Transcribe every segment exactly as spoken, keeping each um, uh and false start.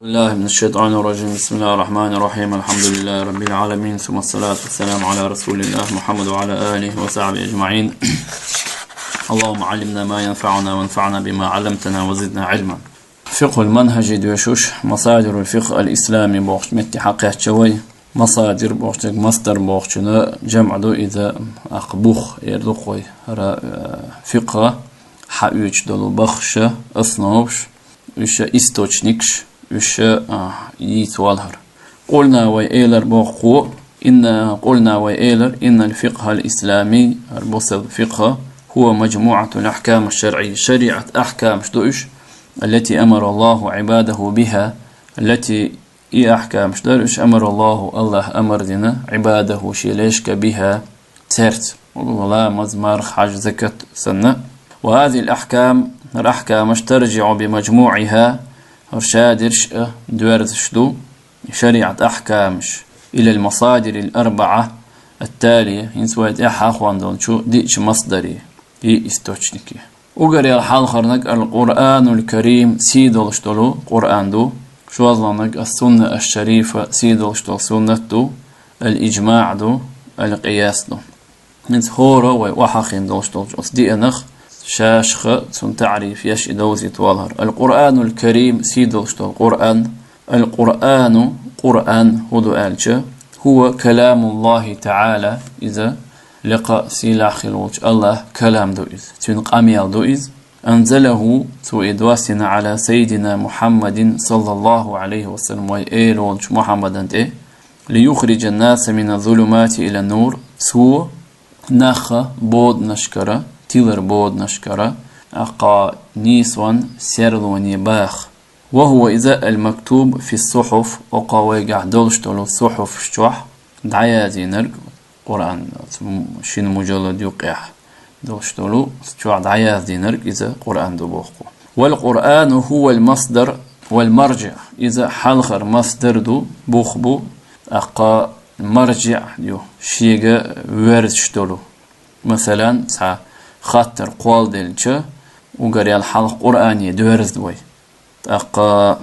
بالله من الشيطان الرجيم. بسم الله الرحمن الرحيم. الحمد لله رب العالمين، ثم الصلاة والسلام على رسول الله محمد وعلى آله وصحبه أجمعين. اللهم علمنا ما ينفعنا وانفعنا بما علمتنا وزدنا علما. Фикъхул манхӀажи доьшуш, масадирул фикъх ал-ислами бохучу метте хьакхаьчча вай, масадир бохучуьнга масдар бохучунна жамӀ ду иза, акх бух эр ду-кх вай. ХӀара, э, фикъхӀ хьаоьцуш долу бахаш, основаш, уьш источникаш, уьш, а, йийца валахьара. Къулна вай элар боху-кх, инна, къулна вай элар, иннал фикъхӀал ислами, хӀара бусалба фикъхӀ, хӀува мажмуӀатул ахькам аш-шарӀийя, шариӀат ахькамаш ду уьш, аллати амара Аллаху Ӏибадаху биха, аллати, и ахькамаш дара уьш, амара Аллаху, Аллахь амар дина, Ӏибадаху, шен лешка, биха, церца, ламаз, марха, хьаж, закат санна. Ва хазихил ахькам, хӀара ахькамаш, таржиӀу би мажмуӀиха, хӀара шадерш а доьрзуш ду, шариӀат ахькамаш, илал масадирил арбаӀа ат-талия, хӀинца вай тӀаьхьа хьахош долчу диъчу масдаре, и источнике. Уггаре хьалхарниг ал-Къуръанул Карим, сий долуш долу Къуръан ду, шозлагӀниг ас-Сунна аш-Шарифа, сий долуш долу суннат ду, ал-ижмаӀ ду, ал-къияс ду. ХӀинца хӀора вай охьахиъна долуш долчу оцу диъанах шаьшха цунна таӀриф еш и довзийта валахьара. Ал-Къуръанул Карим, сий долуш долу Къуръан, ал-Къуръану, Къуръан хӀун ду аьлча, хӀува каламуллахи таӀала, иза лекха сийлахь хила волчу Аллахь калам ду иза, цуьнан къамел ду иза. Анзалаху, цо и доссийна, Ӏала саййидина Мухьаммадин саллаллаху Ӏалайхи ва саллам, вай эла волчу Мухьаммадан тӀе, лиюхриджан-наса мина-з-зулумати илан-нур, цо нах боданашкара, тилар боданашкара, аккха нийсонан серлоне баха. Ва хӀува иза ал-мактуб фис-сухьуф, оккха вайгахь долуш долу сухьуфаш чохь дӀаяздинарг, Къуръан, оцу шина мужаллад юккъехь долуш долу, чохь дӀаяздинарг иза Къуръан ду боху-кх. Вал-Къуръану хӀувал масдар вал маржиӀ, иза хьалхара масдар ду, бух бу, аккха маржиӀ ю, шега воьрзуш долу. Масалан, цхьа хаттар кхолладелча, уггаре хьалха Къуръане доьрзу вай. ТӀаккха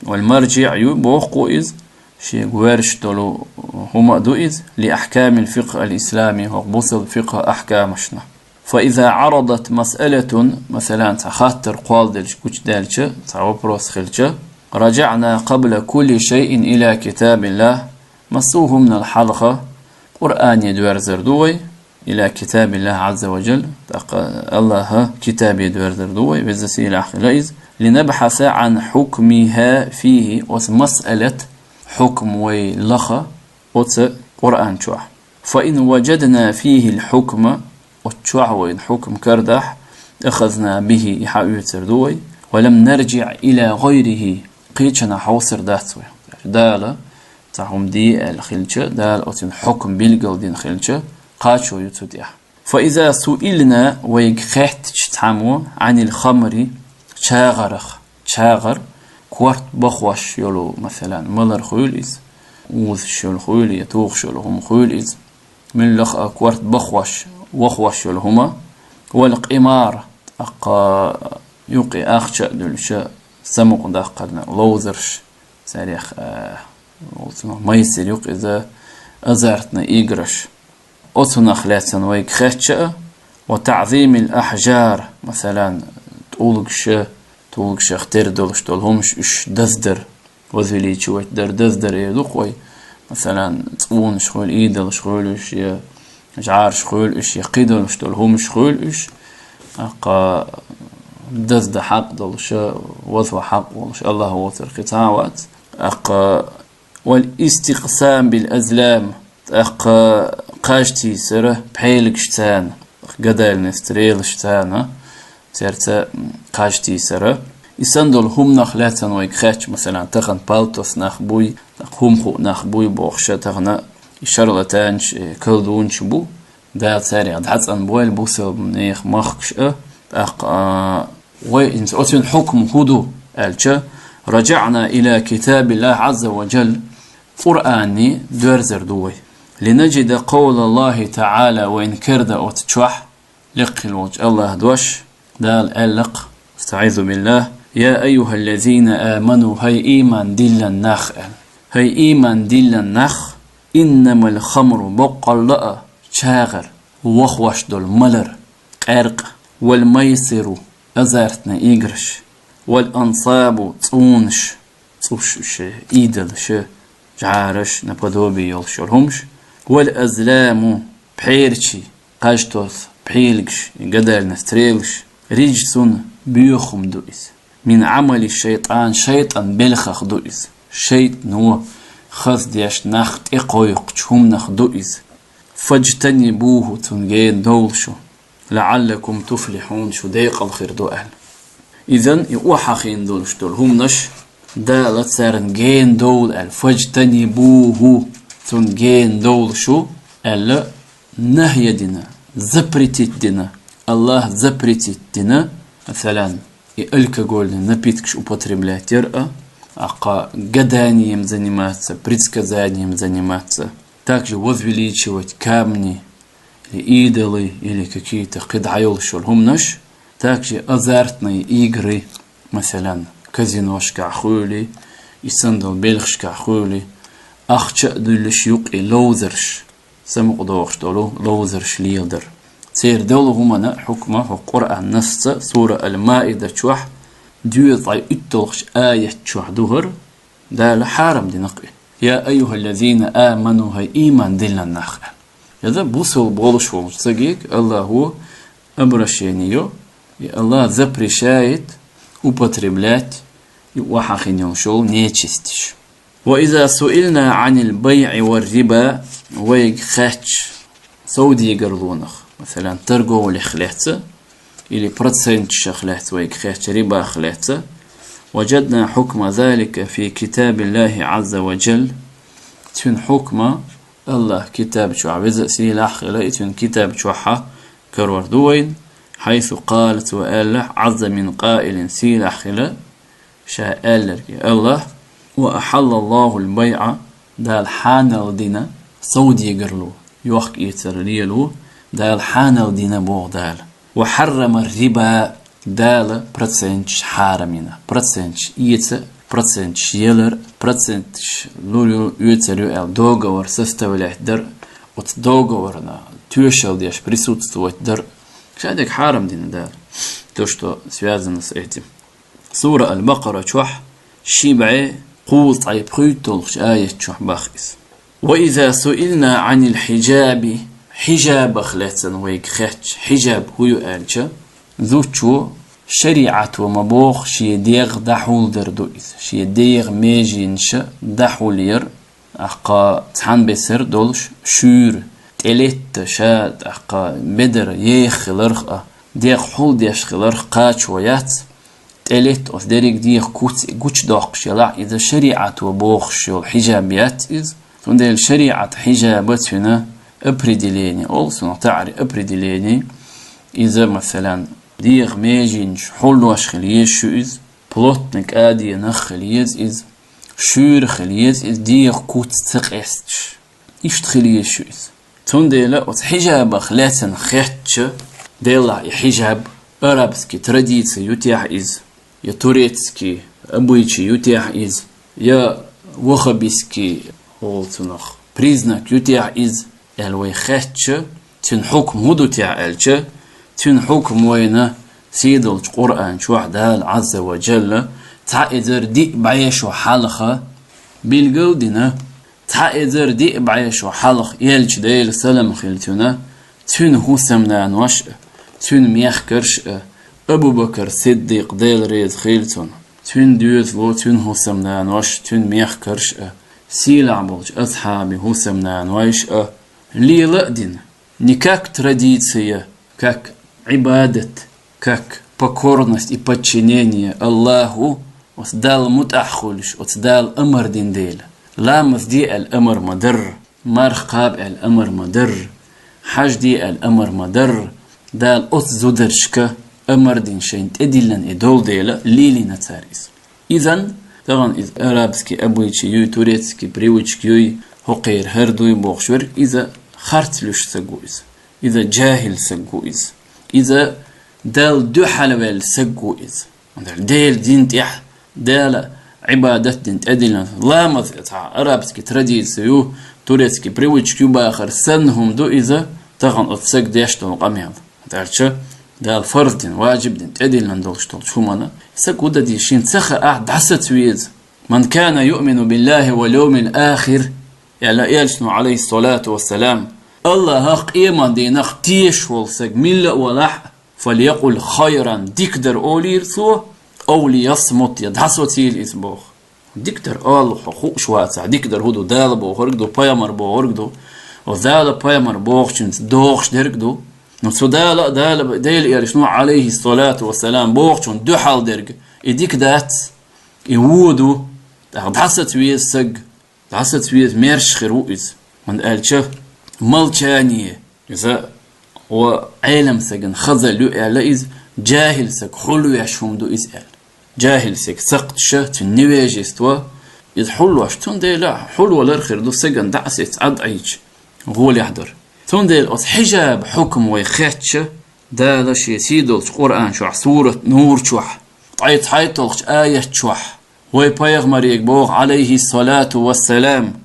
вал маржиӀ ю боху-кх иза, шега воьрзуш долу хӀума а ду иза, ли ахькамил фикъхӀ ал-ислами, хӀокху бусалба фикъхӀ ахькамашна. Фа иза Ӏарадат масъалатун, масалан, цхьа хаттар кхолладелча, гучудаьлча, цхьа вопрос хилча, раджаӀна къабла кулли шайъин ила китабиллахӀ, массо а хӀуманал хьалха Къуръане доьрзар ду вай, ила китабиллахӀ Ӏазза ва джалла, тӀаккха Аллахьа китабе доьрзар ду вай, веза сийлахь хила иза, линабхьаса Ӏан хьукмихӀа фихӀи, оцу масъалат хьукм вай лаха оцу Къуръан чохь. Фа ин ваджадна фихӀил хьукма, оцу чохь вайна хьукм карадахь, ахазна бихӀи, и хьаоьцур ду вай, ва лам нарджиӀ ила гӀайрихӀи, кхечанхьа хьовсур дац вай. Дала цхьа хӀума де аьлла хилча, Дала оцуьнан хьукм билгалдина хилча, кхачо ю цу тӀехь. Фа иза суилна, вайга хаьттича цхьаммо, Ӏанил хамри, чагӀарах, чагӀар, корта бахош йолу, масалан, малар хуьлу иза, узуш йолу хуьлу я тухуш йолу хӀума хуьлу иза, муьлхха а корта бахош, вахош йолу хӀума, вал къимар, тӀаккха юккъе ахча а дуьллуш, самукъадаккхарна ловзарш, царех, а, оцунах майсир ю-кх иза, азартни играш. Оцунах лаьцна вайга хаьттича а, ва таӀзимил ахьжар, масалан, тӀулгаш, тӀулгашах тера долуш долу хӀумаш уьш даздар, возвеличивать дар, даздар эр ду-кх вай. Масалан, цӀонаш хуьлу, идолаш хуьлу уьш, я жӀараш хуьлу уьш, я кхидолуш долу хӀумаш хуьлу уьш, тӀаккха даздан хьакъ долуша, вазва хьакъ волуш Аллахь воцург кхин цхьа а вац. ТӀаккха вал истикъсам бил азлам, тӀаккха кхаж тийсара пхьелигаш царна, гадальный стрелаш царна, церца кхаж тийсара. И санна долу хӀуманах лаьцна вайга хаьттича, масалан, тахана палтос нах буй, тӀаккха хӀума хууш нах буй бохуша, тахана и шарлатанаш, и колдунаш бу, Дала царех дӀацӀанбойла бусалба нехан махкаш а, тӀаккха, а, вай хӀинца оцуьнан хьукм хӀун ду аьлча, раджаӀна ила китабиллахӀ Ӏазза ва джалла, Къуръане доьрзар ду вай. Линаджида къавлаллахӀи таӀала, вайна карадан оцу чохь, лекха хила волчу Аллахьан дош, Дала аьлла-кх, астаӀизу биллахӀ, يا أيها الذين آمنوا, хӀай иман диллина нах, аьлла. ХӀай иман диллина нах, إنما الخمر, боккъалла а, чагӀар, вахош дола малар, къаьркъа, والميسر, азартни играш, والأنصاب, цӀунаш, цӀуш уж, идолаш, жӀараш, наподобие йолаш йола хӀумаш, والأزلام, пхьерчий, кхаж тосу пхьелгаш, гадальни стрелаш, رجس, боьха хӀума ду иза, من عمل الشيطان, шайтӀан белхах ду иза. ШайтӀано хаза деш нах тӀекхойкхучу хӀуманах ду иза. فاجتنبوه, цунна гена довла шу, لعلكم تفلحون, шу декъала хир ду аьлла. Иза и охьахиъна долуш долу хӀуманаш Дала царна гена довла аьлла, فاجتنبوه, цунна гена довла шу аьлла, нахья дина, запретить дина, Аллах запретить дина, масалан, и алкогольный напиткаш употреблять яр а, аккха гаданием заниматься, предсказанием заниматься, также возвеличивать камни, или идолы, или какие-то кхидӀа йолуш йолу хӀуманаш, также азартные игры, масалан, казиношкахь хуьлий, и санна долу белхашкахь хуьлий, ахча а дуьллуш юкъе ловзарш, самукъадохуш долу ловзарш леладар. Церан долу хӀуманна хьукма хӀокху Къуръан нассца сура Аль-Маида чохь доьзткъе уьтталгӀачу аят чохь ду хӀара, Дала хьарам дина кхин. يا أيها الذين آمنوا, хӀай иман диллина нах, аьлла. Иза бусалба волуш волчу стаге Аллахо обращение йо, и Аллах запрещает употреблять и охьахиъна йолуш йолу нечисташ. وإذا سئلنا عن البيع والربا, вайга хаьттича совдегарлонах, масалан, торговлех лаьцна, или проценташах лаьцна вайга хаьттича, рибах лаьцна, وجدنا حكم ذلك في كتاب الله عز وجل, цуьнан хьукма Аллах китаб чохь, веза а сийлахь а хила, и цуьнан китаб чохь карор ду вайна, حيث قال, цо аьлла, عز من قائل, сийлахь а хила, ша аьлларг Аллах, وأحل الله البيع, Дала хьанал дина совдегарло, йохк-эцар лело, Дала хьанал дина боху Дала. وحرم الربا, Дала проценташ хьарам йина. Проценташ эца, проценташ елар, проценташ лур ю, оьцур ю аьлла договор составлять дар, оцу договорна тоьшалла деш присутствовать дар. Ша дерг хьарам дина Дала. То, что связано с этим. Сура Аль-Бакъара чохь ши бӀе кхузткъе пхийтталгӀачу аят чохь бах иза. وإذا سئلنا عن الحجاب, хьижабах лаьцна вайга хаьттича, хьижаб хӀун ю аьлча, зудчо шариӀато ма боху шен дегӀ дӀахьулдар ду иза, шен дегӀан меженаш дӀахьулъяр, аккха цхьана бесара долуш шуьйра, тӀелетта ша, тӀаккха бедар еха хиларх а, дегӀ хьулдеш хиларх кхачо яц, тӀелетта оцу дерриг дегӀан куц гучудоккхуш елахь, иза шариӀато бохуш йолу хьижаб яц иза. Цундела шариӀат хьижаба цуьнан определение олу, цунах таӀри определение. Иза, масалан, дегӀан меженаш хьулдош хила еза шу иза, плотный кӀаденах хила еза иза, шуьйра хила еза иза, дегӀан куц ца къесташ. Иштта хила еза шу иза. Цундела оцу хьижабах лаьцна хаьттича, делахь и хьижаб арабский традиция ю техь иза, я турецкий обычай ю техь иза, я ваххабистский, олу цунах, признак ю техь иза, аьлла вай хаьттича, цуьнан хьукм хӀун ду техь аьлча, цуьнан хьукм вайна сийдолчу Къуръан чохь Дала Ӏазза ва Джалла цхьа эзар диъ бӀе шо хьалха билгал а дина, цхьа эзар диъ бӀе шо хьалха элча, Делан салам хила цунна, цуьнан хӀусамнанош а, цуьнан мехкарш а, Абу-Бакар Сиддикъ, Дела реза хила цунна, цуьнан доьзало, цуьнан хӀусамнанош, цуьнан мехкарш а, сийлахь болчу асхьабийн хӀусамнанойш а лела а дина, не как традиция, как Ӏибадат, как покорность и подчинение Аллаху, оцу Далла мутӀахь хуьлуш, оцу Дала амар дина дела. Ламаз де аьлла амар ма дарра, марха кхаба аьлла амар ма дарра, хьаж де аьлла амар ма дарра, Дала оцу зударшка амар дина шайна тӀедиллина и долу дела, лелийна цара иза. Изан, тахана иза арабский обычай юй, турецкий привычка юй, хӀокхеран хӀара дуй бохуш верг, иза харц луьйш саг ву иза. Иза джахӀил саг ву иза. Иза Далла дуьхьалваьлла саг ву иза. Дела дин тӀехь, Дала Ӏибадат дин тӀедиллина. Ламаз цхьа арабский традици ю, турецкий привычка ю бахар санна хӀума ду иза, тахан оцу саг деш долу къамел. Дальше Дала фарз дин, важиб дин тӀедиллина долуш долчу хӀумана. Саг хӀу дан дийр шен ца хаахь дӀасаца веза. «Ман кана юъмину биллахи вал йовмил ахир», аьлла элчано, алейхиссалату вассалам, Аллахах, къемат дийнах тешаш волу саг милла а валахь, «фальякъул хайран», дика дар олийра цо, «ав лиясмут», я дӀасоцийла иза боху. Дика дар олу хьо хууш вацахь, дика дар хӀу ду, Дала бохург ду, пайхамар бохург ду. О Дала, пайхамар бохучуьнца дохуш дерг а ду. Но цу Дала а, Дала, Дела элчано, алейхиссалату вассалам, бохучунна дуьхьал дерг, и дика дац, и вон ду, тӀаккха дӀасаца веза саг. ДӀасаца веза мерш хир ву иза. ХӀунда аьлча молчание, иза ва Ӏелам сагана хазалла ю аьлла иза, жахӀил саг хьулвеш хӀума ду иза аьлла. ЖахӀил саг сакхташа, цуьнан невежество, иза хьулвеш, цундела хьулвалар хир ду сагана дӀа а сецна, Ӏад Ӏийча, гӀолехь дара. Цундела оцу хьижаб хьукам вай хетча, Дала шен сий долчу Къуръан чохь, сурат Нур чохь, ткъе цхьайтталгӀачу аят чохь, вай пайхамарега боху, алейхиссалату вассалам: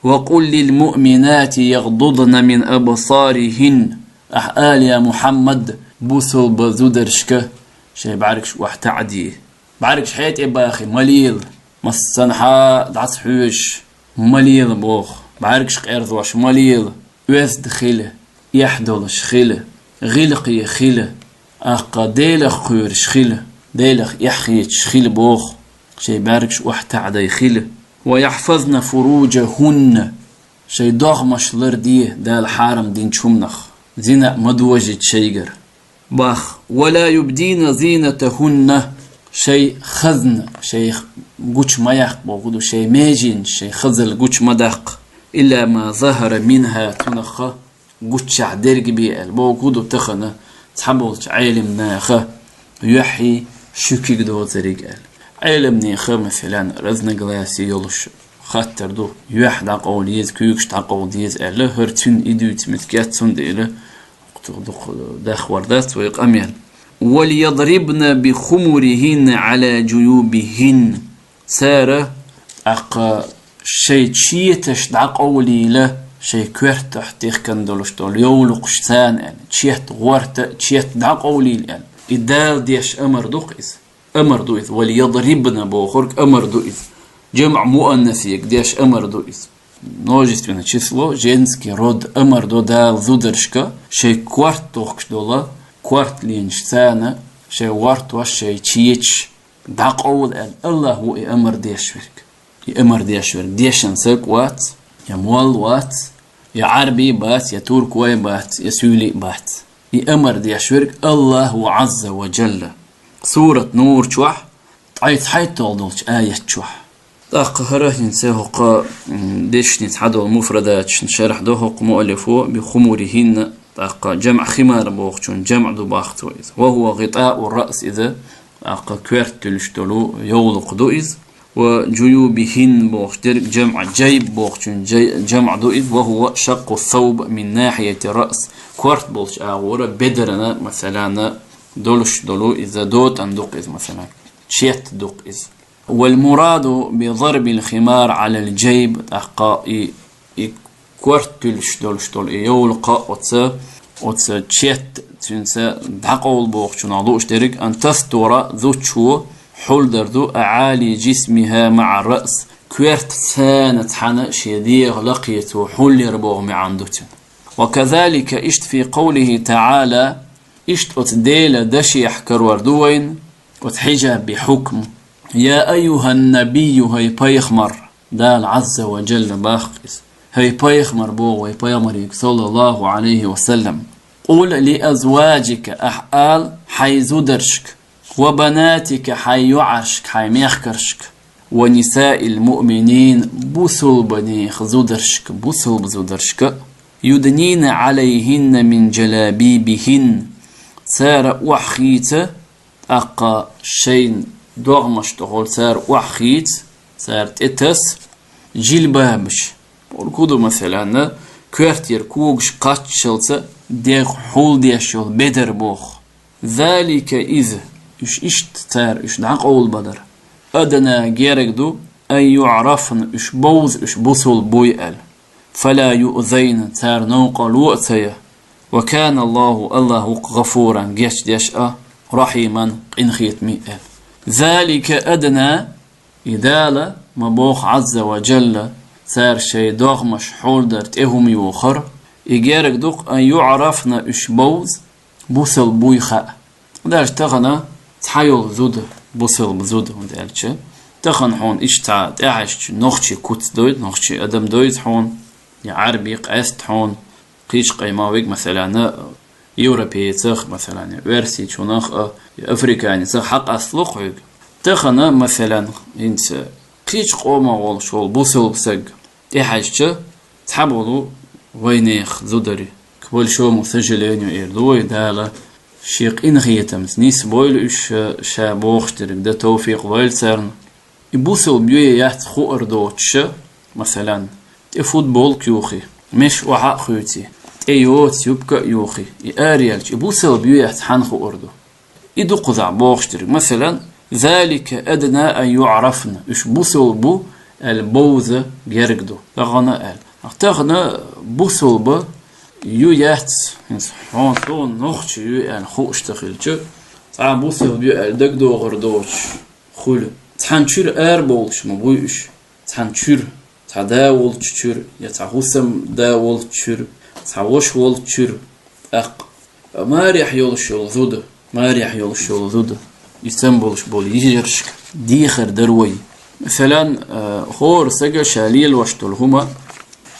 «Ва къул лил муъминати ягъдудна мин абсарихин». Ахьа ала, я Мухьаммад, бусалба зударшка шайн бӀаьргаш охьатаӀаде. БӀаьргаш хьетӀе бахи, ма лела, массанхьа дӀаса хьоьжуш, ма лела боху, бӀаьргаш къерзош ма лела. Оьзда хила, эхь долуш хила, гӀиллакхе хила, аккха Делах кхоьруш хила, Делах эхь хеташ хила боху, шайн бӀаьргаш охьатаӀадай хила. «Ва яхьфазна фуруджахунна», шайн догӀмаш ларде Дала хьарам динчу хӀуманах, зина а ма дожийта шайгара. Бах: «Ва ла юбдина зинатахунна», шайн хазна, шайн гучу ма яккха боху ду, шайн меженаш, шайн хазалла гучу ма даккха, «илла ма захара минха», цунах гуччахь дерг бе аьлла. Боху ду тахана цхьаболчу Ӏелам наха, юьхьий шуьгиг доцуриг аьлла. Ӏеламнеха, масалан, разногласие йолуш хаттар ду, юьхь дӀакъовла еза, куьйгаш дӀакъовла деза аьлла, хӀара цуьнан и дуьйцу меттиг яц, цундела дукха дахвар дац вай къамел. «Валиядрибна бихумурихинна гӀала джуюбихин». Цара тӀаккха шайн четаш дӀакъовлийла, шайн коьртахь тихкан долуш долу йовлакхаш царна аьлла, чет гӀорта, чет дӀакъовлийла аьлла. И Дала деш амар ду-кх иза. Амар ду иза. «Валиядрибна» бохург амар ду иза. ЖамӀ муаннасега деш амар ду иза. Множественное число, женский род, амар до Дала зударшка, шайн корта тохкаш дола, корта лийнаш царна, шайн гӀортош, шайн четаш дӀакъовла аьлла. Аллах ву и амар деш верг. И амар деш верг дешан саг вац, я молла вац, я Ӏарби бац, я туркой бац, я суьйли бац. И амар деш верг Аллах ву, Азза ва Джалла. Сурат Нур чохь, ткъе цхьайтталгӀа долчу аят чохь. ТӀаккха хӀара хӀинца хӀокху, м, дешнийн цхьадолу муфрадаташна шархь до хӀокху муаллифо: «бихумурихинна», тӀаккха жамӀ химар бохучун жамӀ ду бах цо иза. «Ва хӀува гӀитӀау раъс», иза, тӀаккха коьрта туьллуш долу йовлакх ду иза. «Ва джуюбихин» бохуш дерг жамӀ, «джайб» бохучун жай-, жамӀ ду иза. «Ва хӀува шаккъу сауб мин нахьияти раъс». Корта болчу агӀора бедарна, масалана, долуш долу иза, дотӀан ду-кх иза, масалан, чет ду-кх иза. «Вал мураду би дарбил химар гӀалал джайб», тӀаккха и, и корта туьллуш долуш долу и йовлакха оца, оца чет цуьнца дӀакъовла бохучунах лууш дерг, «ан тастура», зудчо хьулдар ду, «агӀали джисмиха маӀа раъс», коьрта цхьана цхьана шен дегӀан лакхе цо хьулйар боху маьӀна ду цуьнан. «Ва казалика», иштта, «фи къавлихи таӀала», иштта оцу Делан дашехь карор ду вайна, оцу хьижаби хьукму. «Я айюханнабийю», хӀай пайхамар, Дала Азза ва Джалла бах иза. ХӀай пайхамар, боху вай пайхамарига, саллаллаху Ӏалайхи ва саллам. «Къул ли азваджика», ахьа ала хьайн зударшка, «ва банатика», хьайн йоӀаршка, хьайн мехкаршка, «ва нисаил муъминин», бусулбанех зударшка, бусулба зударшка, «юднина гӀалайхинна мин джалабибихин», цара охьахийца, тӀаккха шайн догӀмаш тӀехула цара охьахийца, цара тӀетаса жилбабаш. Уркуду, масалан, коьртера когаш кхаччалца дегӀ хьулдеш йолу бедар боху. «Залика», иза, Уьш иштта цара уьш дӀакъовлабалар. أدنى герга ду, أن يعرفن уьш бовза уьш бусалба буй аьлла. فلا يؤذين цара новкъарло а ца я. وكان الله Аллахь ву-кх غفورا гечдеш а, رحيما къинхетаме а аьлла. ذلك أدنى и Дала ма боху عز وجل, цара шайн догӀмаш хьулдар тӀе хӀума йохар, и герга ду-кх أن يعرفن уьш бовза бусалба буй хаа. Даже тахана цхьа йолу зуда, бусалба зуда, хӀунда аьлча, тахана хьуна иштта цхьа тӀехьаьжча нохчи куц дойду, нохчи адам дойду хьуна, я Ӏарби къаьста хьуна, кхечу къомах вега, масалан, европейцах, масалан, я оьрсийчунах а, я африканецах хьакъастало-кх хьоьга. Тахана, масалан, хӀинца кхечу къомах волуш волу бусалба саг тӀехьаьжча, цхьаболу вайнехан зударий, к большому сожалению, эр ду вай, Дала шен къинхетамца нисбойла уьш, ша бохуш дерг дан тавфикъ лойла царна. И бусалба ю я яц хуур доцуша, масалан, тӀе футболка юхий, меш охьа а хуьйций, тӀе йоцу юбка а юхий, и араелча, и бусалба ю яц хьанна хуур ду? И ду кхузахь бохуш дерг. Масалан, ذلك أدنى أن يعرفن уьш бусалба бу аьлла бовза герга ду. Тахана аьлла. Тахана бусалба ю яц, хӀинца хьуна суна нохчи ю аьлла хууш ца хилча, цхьа бусалба ю аьлла дагадогӀур доцуш хуьлу. Цхьана чуьра арабовлуш ма буй уьш. Цхьана чуьра, цхьа да волчу чуьра, я цхьа хӀусам да волчу чуьра, цхьа ваша волчу чуьра. ТӀаккха марехь йолуш йолу зуда, марехь йолуш йолу зуда, и сам болуш болу йижаршка дехар дара вай. Масалан, а, хӀора сага ша лелош долу хӀума,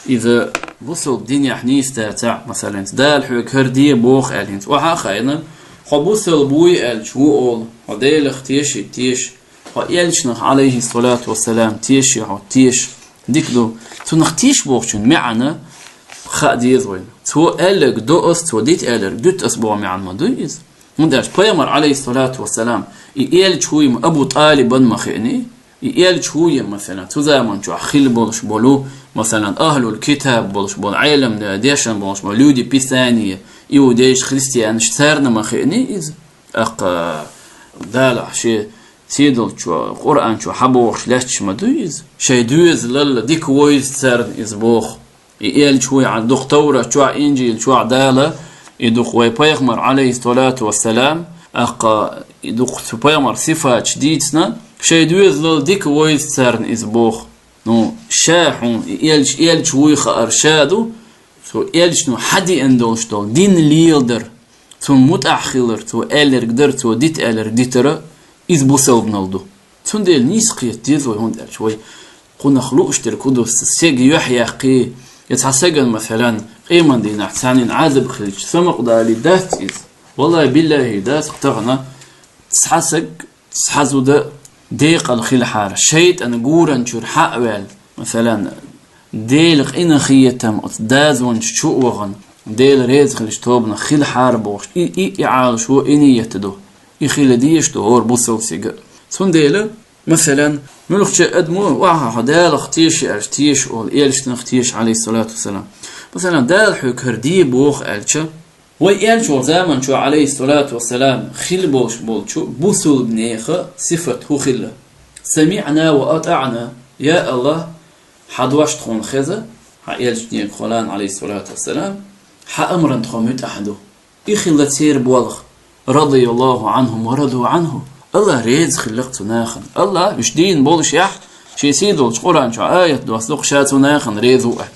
иза бусалба динехь нийса дацахь, масалан, Дала хьоьга хӀара де боху аьлла, хӀинца охьа а хаийна, хьо бусалба вуй аьлча ву олу, хьо Делах теший, теша, хьо элчанах, Ӏалайхиссалату вассалам, теший хьо, теша. Дика ду. Цунах теша бохучун маьӀна хаа деза вайна. Цо аьлларг до ас, цо дита аьлларг дуьту ас боху маьӀна ма дуй иза. ХӀунда аьлча пайхамар, Ӏалайхиссалату вассалам, и элча вуй-м Абу ТӀалибан ма хиъний, и элча вуй-м, масалан, цу заман чохь хилла болуш болу, масалан, ахьлул китаб болуш болу, Ӏелам де-, дешна болуш болу, люди Писания, иудейш, христианаш, царна ма хиъний иза. ТӀаккха Дала шен сийдолчо, Къуръан чу хьабохуш лаьтташ ма дуй иза. Шайн доьзалалла дика войза царна иза боху. И элча вуй хьан дукха Таврат чохь, Инжил чохь Дала, и дукха вай пайхамар, Ӏалайхиссалату вассалам, тӀаккха и дукха цу пайхамар сифаташ дийцина, шайн доьзалалла дика войза царна иза боху. Ну, ша хьуна и элча, элча вуй хаар ша ду, цу элчано хьадеана долуш долу дин леладар, цунна мутӀахь хилар, цо аьлларг дар, цо дита аьлларг дитара, иза бусалбанал ду. Цундела нийса кхета деза вай, хӀунда аьлча вай кхунах лууш дерг хӀун ду, са-, сега юьхь яккхий, я цхьа сагана, масалан, къеман дийнахь цхьаннен Ӏазап хилча, самукъадалий дац иза. Валлахи, биллахи, дац-кх тахана цхьа саг, цхьа зуда декъала хилахьара, шайтӀан гуран чуьра хьа а ваьлла, масалан, Делан къинхетам оцу дозанаш чу а вахана, Дела реза хилча тобанах хилахьара бохуш, и, и, и Ӏалашо, и ният ду. И хила дезаш ду хӀора бусалба сага. Цундела, масалан, муьлххачу адамо, ваха, хьо Далах теший аьлча, теша олу, элчанах теша, Ӏалайхиссалату вассалам. Масалан, Дала хьоьга хӀара де боху аьлча, вай элча волу заман чу, Ӏалайхиссалату вассалам, хилла болуш болчу бусалба нехан сифат хӀун хилла? «СамиӀна ва атӀаӀна», я АллахӀ, хьан дош тхуна хеза, хьан элчанега хуьлда, Ӏалайхиссалату вассалам, хьан амран тхо муьтӀахь ду. И хилла церан болх, радияллаху Ӏанхум ва раду Ӏанху. АллахӀ реза хилла-кх цу нахана. АллахӀ, уьш дийна болушехь, шен сий долчу Къуръан чохь аят доссадо-кх, ша цу нахана реза ву аьлла.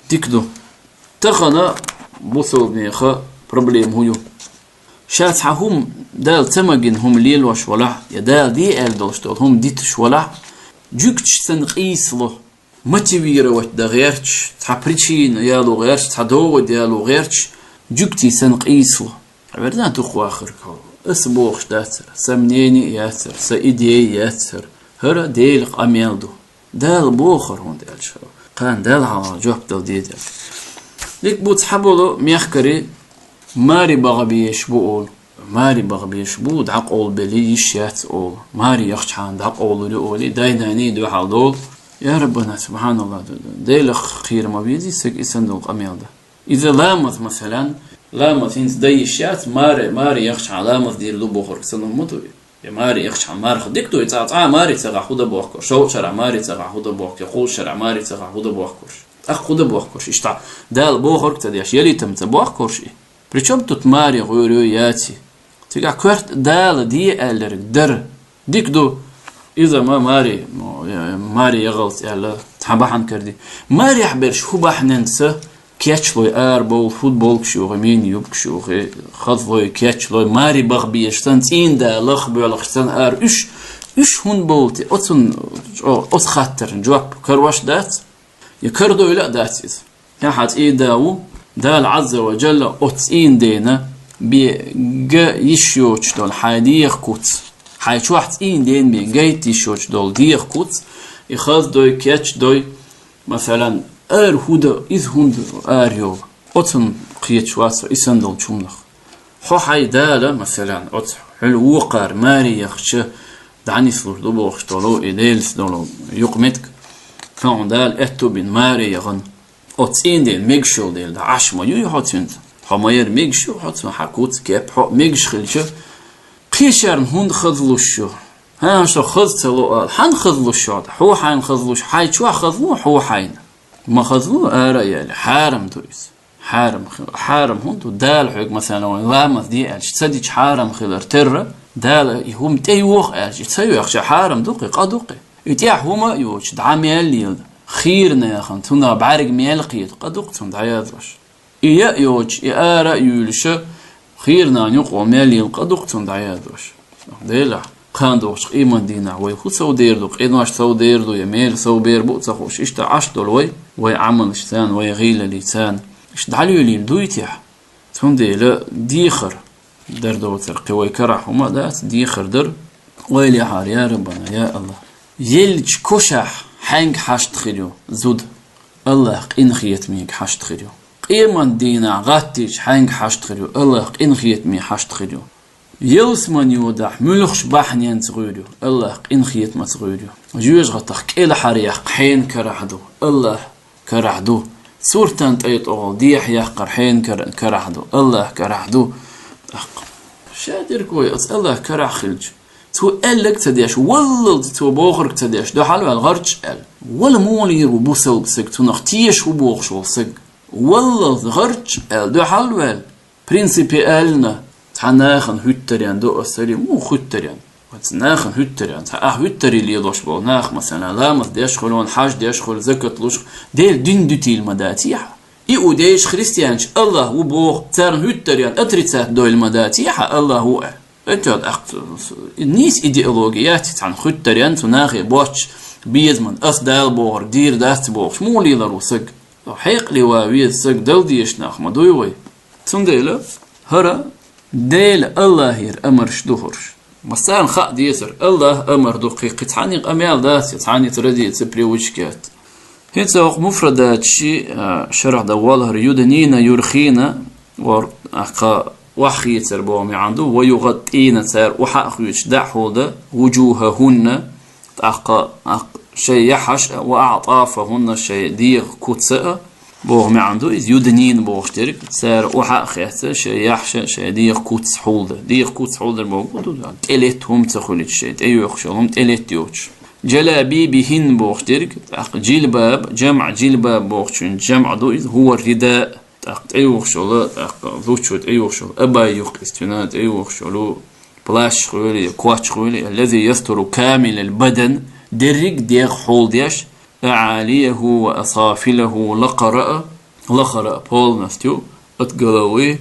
Дика ду. Тахана бусалба нехан проблема хӀун ю? Ша цхьа хӀума, Дала ца магийна хӀума лелош валахь, я Дала де аьлла долуш долу хӀума дитуш валахь, жуьгташ санна къийсало, мотивировать дан гӀерташ, цхьа причина яло гӀерташ, цхьа довод яло гӀерташ, жуьгтий санна къийсало. Хьан верзан дукха вахарг хьо? Ас бохуш дацара, сан мнение яцара, сан идея яцара. ХӀара Делан къамел ду. Дала бохура, хӀунда аьлча хьо кхана Далла хьалха жоп дала деза аьлла. Дика бу, цхьаболу мехкарий маре бахьа безаш бу олу. Маре бахьа безаш бу, дӀакъовлабелла йиш яц олу. Маре яхчахьана дӀакъовлур ю олий, дай-наний дуьхьал долу. Я Раббана, субхьаналлахӀ, Делах кхера ма везий, сага и санна долу къамел дан. Иза ламаз, масалан, ламаз хӀинца дан йиш яц, маре, маре яхчахьана ламаз дийр ду бохург санна ма ду и. Я маре яхча хьан марха дика ду, и цӀа, цӀа маре ца гӀа худа бохкуш, шовчара маре ца гӀа худа бохкуш, кхушара маре ца гӀа худа бохкуш. ТӀаккха худа бохкуш, иштта Дала бохург ца деш, ялийтам ца бохкуш и. Причём тут маре гӀур ю яци? Цигахь коьрта Дала де аьлларг дар. Дика ду, иза ма маре, мо, э, маре ягӀалц аьлла, цхьа бахьана карди. Марехь берш хӀу бахьаненца кечлой ара бовла, футболкаш юхи, мини юбкаш юхи, хазлой, кечлой, маре баха безаш санна, цӀийнда лаха боьлхуш санна ара. Уьш, уьш хӀунда бовла те? Оцун, чӀо-, оцу хаттарна жоп карош дац? Я карадойла а дац иза? Я хьан цӀийнда ву, Дала Ӏазза ва Джалла оцу цӀийндена бе га йиш йоцуш долу хьайн дегӀан куц. Хьайн чохь цӀийндена бе гайта йиш йоцуш долу дегӀан куц, и хаза дой, кечдой, масалан, ара хӀу дан, иза хӀунда ара йолу? Оцунна кхеташ вац со, и санна долчу хӀуманах. Хьо хьайн Дала, масалан, оцу хьуьлла вукхара маре яхча, дӀанислур ду бохуш долу, и Делаца долу юкъаметтиг, хьуна Дала аьтту бина маре яхана. Оцу цӀийндена мегаш йолу дела, дӀа Ӏаш ма юй хьо цуьнца. Хьо ма яра мегаш ю хьо цуьнан, хьан куц, кеп, хьо а мегаш хилча, кхечарна хӀунда хаза луш ю? ХӀан, со хаза ца ло ала. Хьан хаза луш ю? Хьо хьайна хаза луш, хьайн чохь хаза лу, хьо хьайна. Ма хаза лу, ара а яьлла, хьарам ду иза. Хьарам хи-, хьарам хӀунда ду? Дала хьоьга, масалан, вайн ламаз де аьлча, ца дича хьарам хилар терра, Дала и хӀума тӀейоху аьлча, и ца йоьхча, хьарам ду кхи, къа ду кхи? И тӀехь хӀума а йоцуш, дӀа мел лела, хийра нахана цунах бӀаьрг мел кхета, къа ду кхи цунна дӀаязош? И яа йоцуш, и ара а юьйлуша, хийра нахана юкъа мел лела, къа ду кхи цунна дӀаязош? Делахь, кхана догӀучу къемат дийнахь вай хӀу сов дер ду, къинош сов дер ду, я мел сов бер бу а ца хууш, иштта Ӏаш долу вай, вай Ӏамалш царна, вай гӀийлали царна. Иштта дӀалуьйлийла дуй техь? Цундела дехар дар доцург кхин вай карахь хӀума а дац, дехар дар, ойла яхьара, я Раббана, я АллахӀ. Еллачу кошахь хьаьнга хьашт хир ю зуда? АллахӀ къинхетамега хьашт хир ю. Къемат дийнахь гӀаттийча хьаьнга хьашт хир ю? АллахӀ къинхетаме хьашт хир ю. Ялсаман йодахь муьлхачу бахьаненца гӀур ю? АллахӀ къинхетамаца гӀур ю. Жоьжахатах кӀелхьара яккха хьенан карахь ду? АллахӀ карахь ду. Суртан тӀай тӀехула дехьа яккхар хьенан кара-, карахь ду? АллахӀ карахь ду. ТӀаккха ша дерг вай, аса АллахӀ карахь хилча, цо аьлларг ца деш, валлалц цо бохург ца деш, дуьхьал ваьлла гӀарч аьлла. Вала муха лийр ву бусалба саг, цунах теша ву бохуш волу саг? Валлалц гӀарч аьлла, дуьхьал ваьлла. Принципиально цхьа нахана хӀуьттарен до аса сари, муха хӀуьттарен? Вац нахана хӀуьттарен, цхьа ахь хӀуьттаре лелош болу нах, масала, ламаз деш хуьлу, хьаж деш хуьлу, закат луш, Делан дин дуьтийла ма даций хьан? Иудейш, христианаш АллахӀ ву боху, царна хӀуьттарен отрицать дойла ма даций хьан АллахӀ ву аьлла? Эццо тӀаккха нийса идеология яц цхьана хӀуьттарен, цу нахе боцчу безаман, ас Дала бохург дийр дац бохуш, муха лелар ву саг? Хьекъале ван веза саг, дала дезаш нах ма дуй вай. Цундела хӀара Дела АллахӀера амарш ду хӀорш. Массарна хаа дезар, АллахӀа амар ду, кхин, кхин цхьанне къамел дац, я цхьанне традиция, привычка яц. ХӀинца хӀокху муфрадатчи, а, шарахь дан волу хӀара юднина, юрхина, вар, а, кха, охьахецар боху маьӀна ду, ва югӀаттӀина, цара охьа а хоьцуш, дӀа а хьулда, вуджухӀахӀунна, тӀаккха, а, шайн яхьаш а, ва аӀтӀафахӀунна, шайн дегӀан куц а, боху маьӀна ду иза, юднин бохуш дерг, цара охьа а хецна, шайн яхьаш а, шайн дегӀан куц хьулда. ДегӀан куц хьулдар боху ду, тӀелетта хӀума ца хуьлуьйтуш, шайн тӀейоьхуш йолу хӀума тӀелетта йоцуш. ДжалабибихӀинна бохуш дерг, тӀаккха джилбаб, жамӀ джилбаб бохучун жамӀ ду иза, хӀува рида, тӀаккха тӀейоьхуш йолу, тӀаккха зудчо тӀейоьхуш йолу абай ю-кх иза, цуьнан тӀейоьхуш йолу плащ хуьлий, я коч хуьлий, аллази ястуру камилал бадан, дерриг а дегӀ хьулдеш, аӀалияхӀу ва асафилахӀу, лакхара а, лакхара а полностью от головы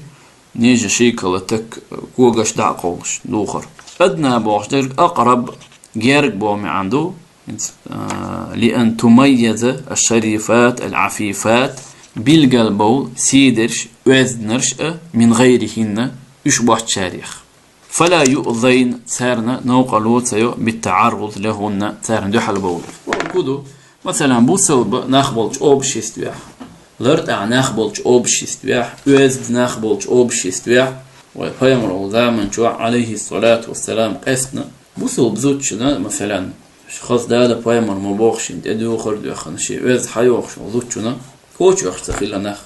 ниже щиколоток когаш дӀа а кховлуш духар. Адна бохуш дерг акъраб, герга боху маьӀна ду, хӀинца, а, лиан тумайяза аш-шарифат аль-афифат, билгал бовла сийдерш, оьзданарш а, мин гӀайрихӀинна, уьш боцчарех. Фала юъзайн, царна новкъарло ца йо, биттаӀарруз лахӀунна, царна дуьхьал бовлар. Ва ку ду, масалан, бусалба нах болчу обществехь, лартӀахь нах болчу обществехь, оьзда нах болчу обществехь, вай пайхамар волу заман чохь, Ӏалайхиссалату вассалам, къаьстина, бусалба зудчунна, масалан, хаза Дала пайхамар ма боху шен тӀедухар а доьхна, шен оьзда хьайохуш волу зудчунна, кочоьхуш ца хилла нах.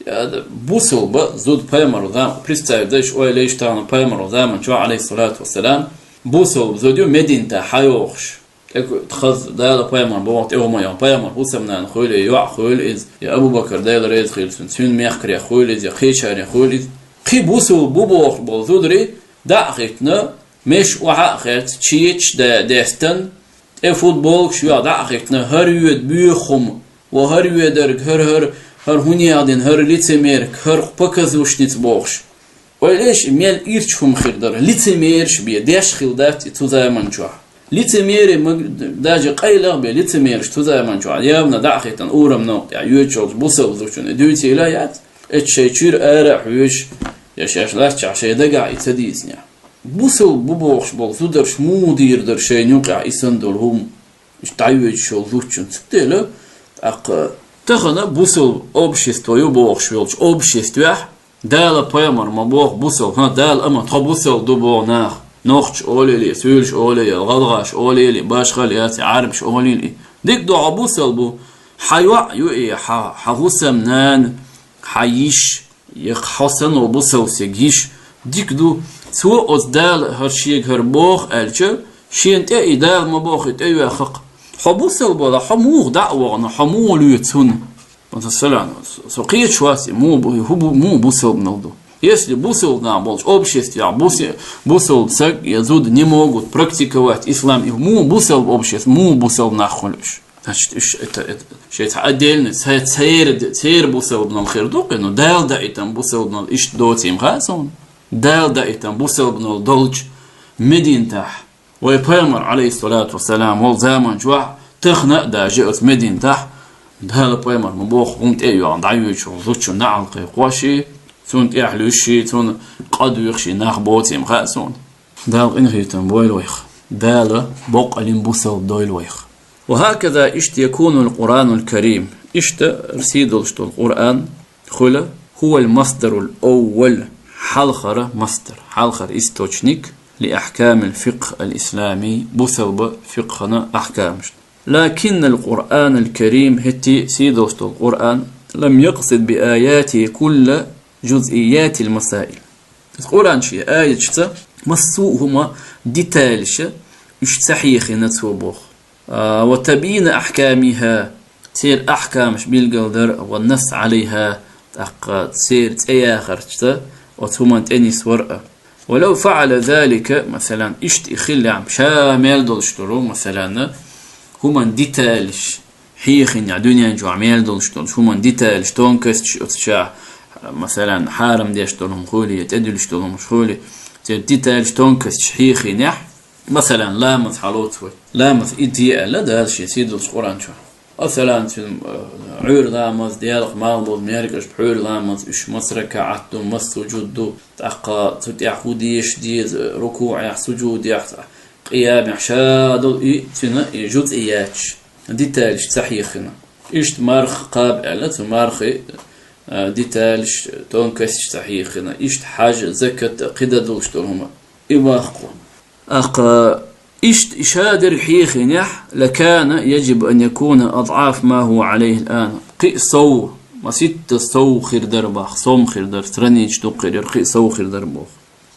Я, да, бусалба зуда пайхамар зам-, представить дайш, ойла йиш тахана пайхамар заман чохь, Ӏалайхиссалату вассалам, Бусалба зуда ю Мединатахь хьайогӀуш. ТӀаккха хаза Дала пайхамар боху тӀе хӀума йо. Пайхамар хӀусамнана хуьлий, йоӀ хуьлий иза, я Абу-Бакар Дела реза хуьлий цунна, цуьнан мехкарехь хуьлий иза, я кхечарех хуьлий иза. Кхин бусалба бу бохуш болу зударий дӀа а хӀиттина, меш охьа а херца, чечаш а да-, дестина, тӀе футболкаш йоьхна дӀа а хӀиттина, хӀара йоьду боьха хӀума, ва хӀара йоьдург, хӀара, хӀара, хӀара хӀун яхдина, хӀара лицемерка, хӀара показушница бохуш. Ойла еш, мел ирча хӀума хир дара, лицемераш бен, деш хилла дац и цу заман чохь. Лицемерий ма-, даже къайлах бен, лицемераш цу заман чохь, явна дӀа а хӀиттина, урам новкъа тӀехь йоьдуш йолчу бусалба зудчунна и дуьйцийла яц, эцу шайн чуьра ара а хьоьжуш, я шаьш латтачохь шайн дагахь и ца дийцинехь. Бусалба бу бохуш болу зударша муха дийр дара шайна юкъахь и санна долу хӀума? Иштта дӀайоьдуш йолу зудчунна. Цундела, тӀаккха тахана бусалба общество ю бохуш йолчу обществехь Дала пайхамар ма боху бусалба, хӀан, Дала амма тхо бусалба ду боху нах, нохчаш олийла, суьйлаш олийла, гӀалгӀаш олийла, башхалла яц, Ӏарбаш олийла. Дика ду, хьо бусалба ву, хьан йоӀ ю и, хьан, хьан хӀусамнана, хьан йиш, я хьо санна бусалба стеган йиш, дика ду, цо оцу Дала хӀара шега хӀара боху аьлча, шена тӀе и Дала ма боху и тӀейоьхна-кх. Хьо бусалба валахь, хьо муха дӀа а вахана, хьо муха лоьцу хӀуна? Масала, со кхеташ вац и, муха бу-, хӀун бу-, муха бусалбанал ду? Если бусалба нах болчу обществехь буси-, бусалба стаг я зуда не могут практиковать ислам, и муха бусалба общество, муха бусалба нах хуьлу уьш? Значит, уьш это, это, шайн цхьа отдельный, ца-, церан, церан бусалбанал хир ду-кх, но Дала даийтина бусалбанал иштта доцийла хаьа суна. Дала даийтина бусалбанал долчу Мединатехь, вай пайхамар, алейхиссалату вассалам, волу заман чохь, тахана а даже оцу Мединатехь, Дала пайхамар ма боху хӀума тӀе а йоьхна дӀайоьдуш йолу зудчунна неӀалт кхайкхош, цунна тӀехь луьйш, цунна къа доьхуш нах боцийла хаьа суна. Дала къинхетам бойла вайх. Дала боккъалла бусалба дойла вайх. وهكذا иштта يكون القرآن الكريم. Иштта сий долуш долу Къуръан хуьлу هو المصدر الأول, хьалхара масдар, хьалхара источник لأحكام الفقه الإسلامي, бусалба фикъхана ахкамашна. لكن القرآن الكريم, хӀетте сий долуш долу Къуръан, لم يقصد بآياته كل جزئيات المسائل. Къуръан шен аяташца массо а хӀума деталеша уьш ца хьехийна цо боху. А, وتبيين أحكامها, церан ахкамаш билгалдар, والنص عليها, тӀаккха церан цӀе яхарца оцу хӀуманна тӀе нисвар а. ولو فعل ذلك, масалан, иштта и хиллехь, ша мел долуш долу, масалан, хӀуманна деталеш хьехийнехь, дуьнен чохь мел долуш долу хӀуманна деталеш, тонкосташ оцу ша, масалан, хьарам деш долу хӀума хуьлий, я тӀедуьллуш долу хӀумаш хуьлий, церан деталеш, тонкосташ хьехийнехь, масалан, ламаз хьалоцу вай. Ламаз и де аьлла Дала шен сий долчу Къуръан чохь. Масалан, цуьнан, э, Ӏуьйра ламаз, Делах малхбуза, меркӀаж, пхьуьйра ламаз, уьш маса ракаӀат ду, маса сужуд ду, тӀаккха цу тӀехь хӀун дезаш деза, рукуӀехь, сужудехь, къиямехь, ша долу и цуьнан и жузъияташ, деталеш ца хьехийна. Иштта марха кхаба аьлла, цу мархи, э, деталеш, тонкосташ ца хьехийна. Иштта хьаж, закат, кхидӀа долуш долу хӀума. И баккха. Аккха, иштта и ша дерг хьехийнехь, لكان يجب أن يكون أضعاف ما هو عليه الآن. Кхин а сов, маситта сов хир дара боху, сом хир дара, страницаш дукха хир яра, кхин а сов хир дара боху.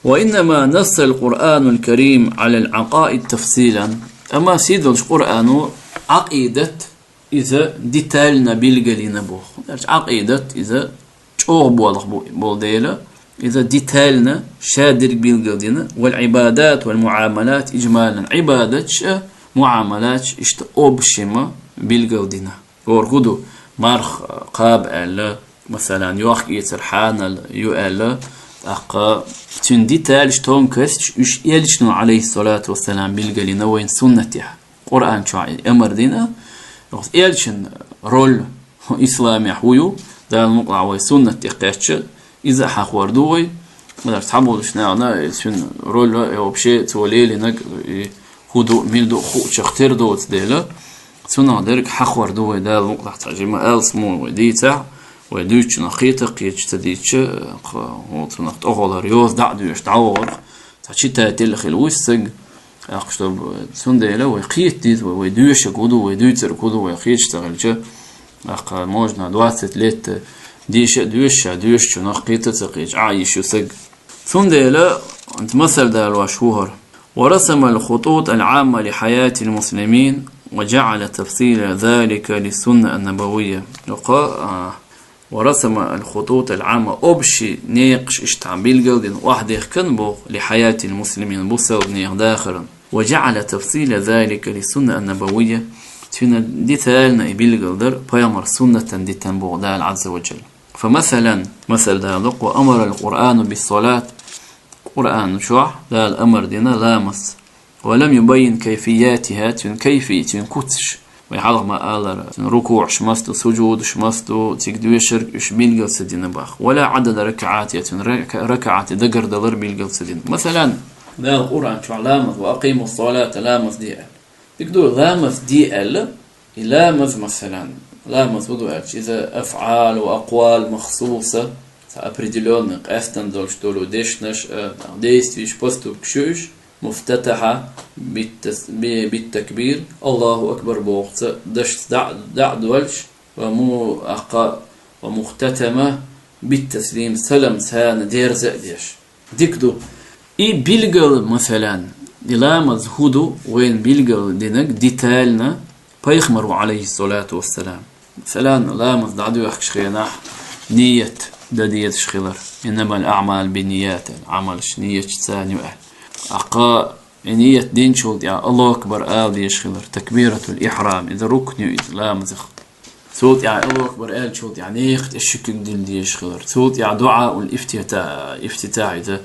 وإنما نص القرآن الكريم على العقائد تفصيلا. Амма сий долчу Къуръано Ӏакъидат иза детально билгалйина боху. Хьуна аьлча Ӏакъидат иза чӀогӀа болх бу-, болу дела, иза детально ша дерг билгалдина, والعبادات والمعاملات إجمالا, Ӏибадаташ а, муӀамалаташ а иштта общем билгалдина. ХӀора хӀун ду, марха кхаба аьлла, масалан, йохк-эцар хьанал ю аьлла, тӀаккха цуьнан деталеш, тонкосташ уьш элчано, алейхиссалату вассалам, билгалйина вайн суннатехь. Къуръан чохь и амар дина, элчан роль исламехь хӀун ю, Дала мукъалахь вай суннат тӀе кхаьчча, иза а хьахор ду вай. Ма дарра цхьаболчу нахана, э, цуьнан роль, э, вообще цо лелийнарг, и хӀун ду, мила ду хуучух тера доцу дела, цунах дерг хьахор ду вай, Дала мукъалахь цхьа жима алсамо вай дийцахь, вай дуьйцучунах кхета, кхеташ ца дийцча, кху-, цунах тӀехула йоза дӀа а доьшуш дӀавахар. Цхьа читатель хила вуьсу стаг, тӀаккха, чтобы, цундела вай кхета деза вай, вай доьшург хӀун ду, вай дуьйцург хӀун ду, вай кхеташ ца хилча, тӀаккха можно двадцать лет деша а доьшуш, ша доьшучунах кхета а ца кхеташ, Ӏа йиш ю стаг. Цундела, масал далош ву хӀара. ورسم الخطوط العامة لحياة المسلمين وجعل تفصيل ذلك للسنة النبوية. Юха, а, ورسم الخطوط العامة, общий некъаш иштта билгалдина, охьадехкан боху, لحياة المسلمين, бусалба нехан дахаран. وجعل تفصيل ذلك للسنة النبوية, цуьнан детально и билгалдар пайхамар суннатан дитан боху Дала Ӏазза ва Джалла. فمثلا, масал далукъ, وأمر القرآن بالصلاة, Къуръан чохь Дала амар дина ламаз. ولم يبين كيفياتها, цуьнан кайфи, цуьнан куцаш. Вай хьалха ма аллара, цуьнан рукуъаш маца ду, сужудаш маца ду, цига доьшург, уьш билгал ца дина боху. ولا عدد ركعاتها, цуьнан рака-, ракаӀатан дагардалар билгал ца дина. Масалан, Дала Къуръан чохь ламаз, وأقيموا الصلاة, ламаз де аьлла. Дика ду, ламаз де аьлла, и ламаз, масалан, ламаз хӀун ду аьлча, иза أفعال وأقوال مخصوصة, цхьа определённый, къаьстина долуш долу дешнаш, а, действиеш, поступкаш ю уьш, مفتتحة بالتس-, بي-, بالتكبير, الله أكبر бохуца, дашца дӀа-, дӀа а доьллуш, ومؤخ-, ومختتمة بالتسليم, салам царна дерза а деш. Дика ду. И билгал, масалан, и ламаз хӀун ду, вайна билгал динарг детально пайхамаро, عليه الصلاة والسلام. Масалан, ламаз дӀадоьхкучу хенахь ният дан дезаш хилар. إنما الأعمال بالنيات, Ӏамалш нияташца ю аьлла. Аккха и ният динчул тӀаьхьа Аллаху акбар ала дезаш хилар. Такбиратул ихьрам, иза рукн ю иза ламазах. Цул тӀаьхьа Аллаху акбар аьллачул тӀаьхьа некха тӀе ши куьг дилла дезаш хилар. Цул тӀаьхьа дуӀаул ифтита-, ифтитахь иза,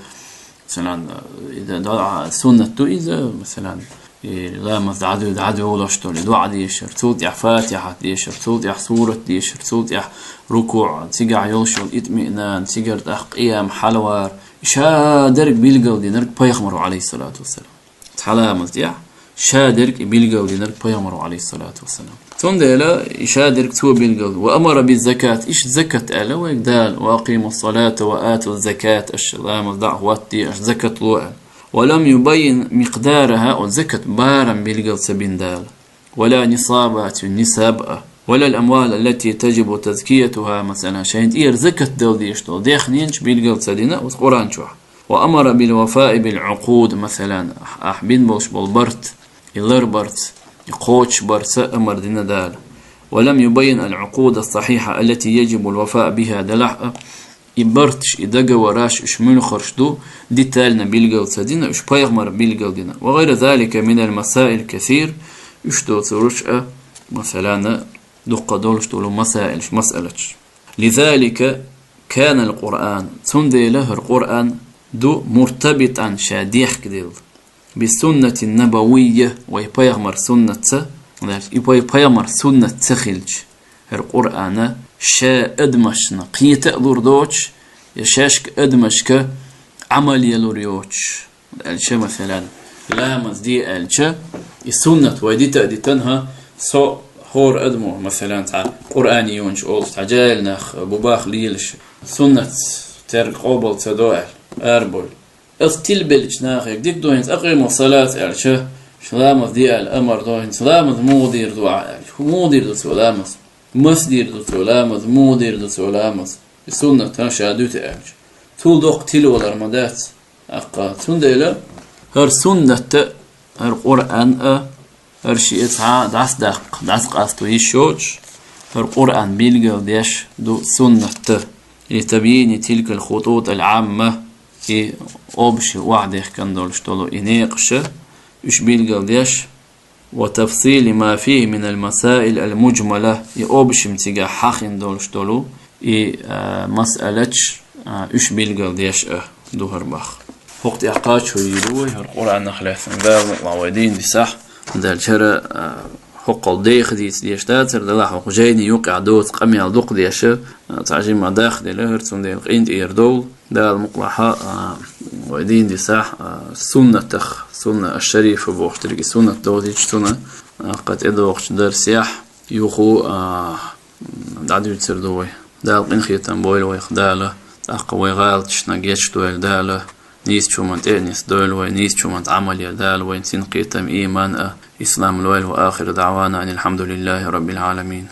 масалан, иза дуӀа суннат ду иза, масалан, и ламаз дӀадуьйла, дӀадуьйлуш долу и дуӀа дешар. Цул тӀаьхьа фатихьат дешар, цул тӀаьхьа сурат дешар, цул тӀаьхьа рукуъ, цигахь йолуш йолу итмиънан, цигара тӀаккха къиям, хьалавар. Ша дерг билгал динарг пайхамаро, عليه الصلاة والسلام. Цхьа ламаз тӀехь ша дерг и билгал динарг пайхамаро, عليه الصلاة والسلام. Цундела и ша дерг цо билгал. وأمر بالزكاة, иштта закат аьлла вайга Дала, وأقيموا الصلاة وآتوا الزكاة, аша ламаз дӀа а хӀоттаде, аша закат ло аьлла. ولم يبين مقدارها, оцу закат барам билгал ца бина Дала. ولا نصابها, цуьнан нисаб а. ولا الأموال التي تجب تزكيتها, масалан, шайна тӀера закат дала дезаш долу дехненча билгал ца дина оцу Къуръан чохь. وأمر بالوفاء بالعقود, масалан, ахь бина болуш болу барт, и лар барца, и кхочуш барца амар дина Дала. ولم يبين العقود الصحيحة التي يجب الوفاء بها, делахь а, и барташ, и договораш, уьш муьлхарш ду, детально билгал ца дина, уьш пайхамара билгал дина. وغير ذلك من المسائل الكثير, уьш доцурш а, масалан, дуккха долуш долу масаилаш, масъалаташ. لذلك كان القرآن, цундела хӀара Къуръан ду, مرتبطا, ша дехкаделла, بالسنة النبوية, вай пайхамар суннатца, и вай пайхамар суннат ца хилча, хӀара Къуръана ша адамашна кхета а лур доцуш, я шаьшка адамашка Ӏамал ялур йоцуш. Аьлча, масалан, ламаз де аьлча, и суннат вай дита а дитан, хӀа, со хӀора адамо, масалан, цхьа Къуръан йонаш олуш, цхьа жаьхӀил нах бубах лелаш, суннат терга къобал ца до аьлла, арабойла. Ас тилбеллачу нахе дика ду хӀинца, أقيموا الصلاة аьлча, ламаз де аьлла амар до, хӀинца ламаз муха дийр ду ахь аьлча. ХӀун муха дийр ду цо ламаз? Маса дийр ду цо ламаз? Муха дийр ду цо ламаз? И суннат хӀан ша дуьту аьлча. Цул доккха тилвалар ма дац. Аккха, цундела хӀара суннат а, хӀара Къуръан а, хӀара шиъ цхьа дӀасадаккха, дӀасакъасто йиш йоцуш, хӀара Къуръан билгал деш ду суннат а. لتبيين تلك الخطوط العامة, и общий охьадехкан долуш долу и некъаш а, уьш билгал деш, وتفصيل ما فيه من المسائل المجملة, и общем цигахь хьахийна долуш долу и, а, масъалаташ, а, уьш билгал деш а ду хӀара боху. ХӀокху тӀехь кхачо йийр ю вай, хӀара Къуръанах лаьцна Дала мукъалахь вай дийна дисахь, Дала чара, а, хӀокхул деха дийца деш дацара, делахь хӀокху жайни юкъехь доцу къамел дукха деш а, цхьа жимма дахделира хӀара, цундела къинтӀера довла. Дала мукъалахь, а, вай дийна дисахь, а, суннатах, сунна аш-шарифа бохуш дерг, и суннат довзийча цунна, а, кху тӀедогӀучу дарсехь юха, а, дӀадуьйцур ду вай. Дала къинхетам бойла вайх, Дала, тӀаккха вай гӀалаташна гечдойла Дала, нийсачу хӀуманна тӀе а нисдойла вай, нийсачу хӀуманна Ӏамал ян Дала вайна цуьнан кхетам, иман а, ислам лойла. وآخر دعوانا أن الحمد لله رب العالمين.